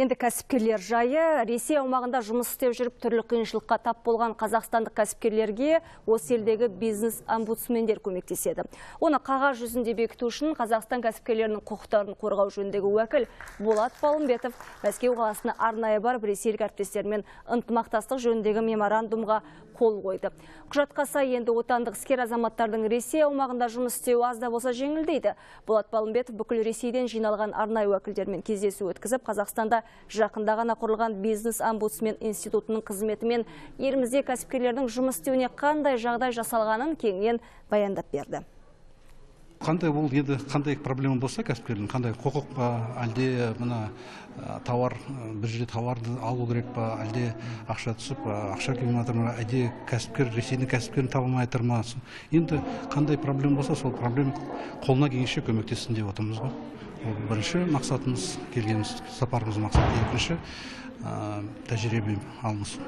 Енді кәсіпкерлер жайы. Ресей аумағында жұмыс істеп жүріп түрлі қиыншылыққа тап болған қазақстандық кәсіпкерлерге осы елдегі бизнес омбудсмендер көмектеседі. Оны қағаз жүзінде бекіту үшін Қазақстан кәсіпкерлерінің құқықтарын қорғау жөніндегі уәкіл Болат Палымбетов Мәскеу қаласына арнайы барып, ресейлік әріптестерімен ынтымақтастық жөніндегі меморандумға қол қойды. Құжатқа сай енді отандық іскер азаматтардың Ресей аумағында жұмыс істеуі аз да болса жеңілдейді. Болат Палымбетов бүкіл Ресейден жиналған арнайы уәкілдермен кездесу өткізіп, Қазақстанда жақында ғана құрылған бизнес омбудсмен институтының қызметімен елімізде кәсіпкерлердің жұмыс істеуіне қандай жағдай жасалғанын кеңінен баяндап берді. Қандай ол енді, қандай проблема болса кәсіпкердің, қандай құқық па, әлде мына тауар, бір жерде тауарды алу керек па, әлде ақша түсіп, ақша келмей жатыр ма, әлде кәсіпкер Ресейдің кәсіпкерін таба алмай жатыр ма, енді қандай проблема болса, сол проблема қолына келгенше көмектессін деп отырмыз ғой. Ол бірінші мақсатымыз, келгеніміз сапарымыз мақсаты. Екінші, тәжірибе алмасу.